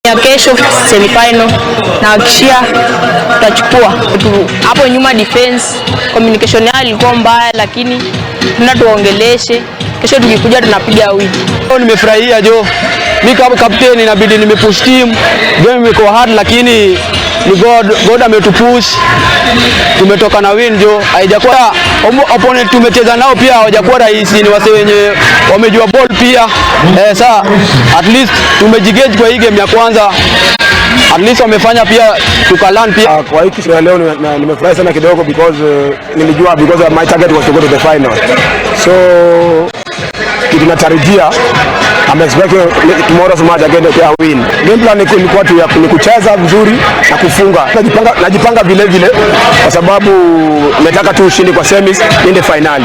Ya kesho semifinal nahakikishia tutachukua. Hapo nyuma defense communication yao ilikuwa mbaya, lakini tuna tuongeleshe. Kesho tukikuja tunapiga win. Nimefurahia jo, mi kama captain inabidi nimepush team. Game imekuwa hard, lakini ni God ametupush, tumetoka na win jo. Haijakuwa opponent tumecheza nao pia hawajakuwa rahisi, ni wase wenye wamejua ball pia. Saa at least tumejigauge kwa hii game ya kwanza, at least wamefanya pia tukalearn pia. Kwa hii siku ya leo nimefurahi sana kidogo because nilijua because my target was to go to the final. So kitu natarajia, I'm expecting tomorrow's match again to win. Game plan ilikuwa tu ni kucheza vizuri na kufunga. Najipanga vile vile kwa sababu nataka tu ushindi kwa semis niende finali.